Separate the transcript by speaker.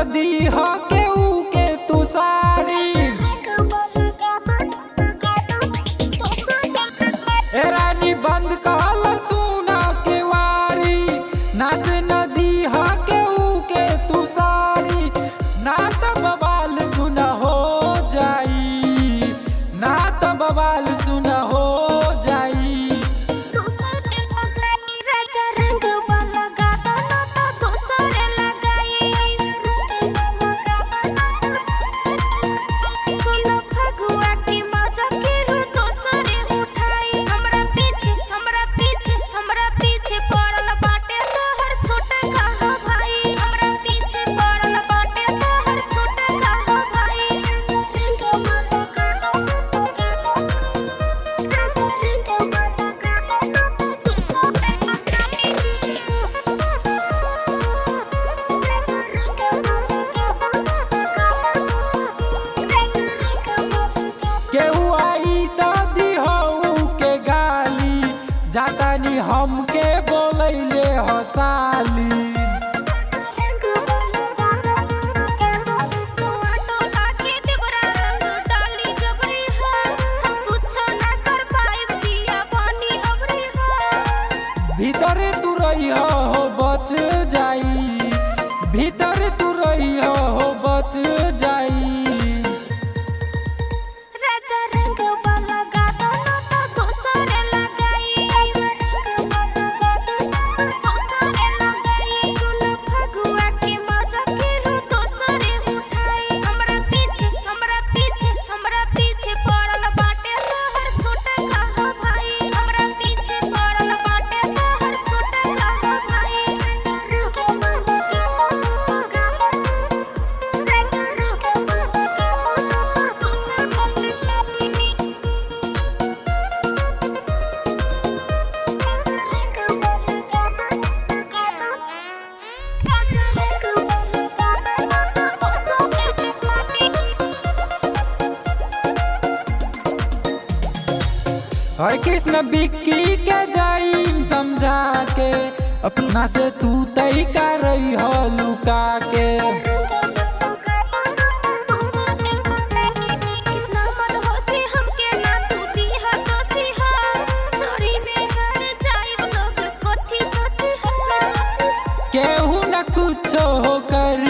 Speaker 1: नदी ह के ऊ के तुसारी। ए रानी बंद कल सुना के वारी, नास नदी ह के ऊ के तुसारी। ना त बवाल सुन हो जाई, ना त बवाल सुन हो जाई। केहू आई त दिहऊ के गाली, जातानी हमके बोलैले हसाली। भीतर तू रही हो बच जाई, भीतर तू रही हो बच जाई। हरे कृष्ण बिक्की के जाई समझा के, अपना से तू तई का रही हो लुका के। केहू न कुछो हो कर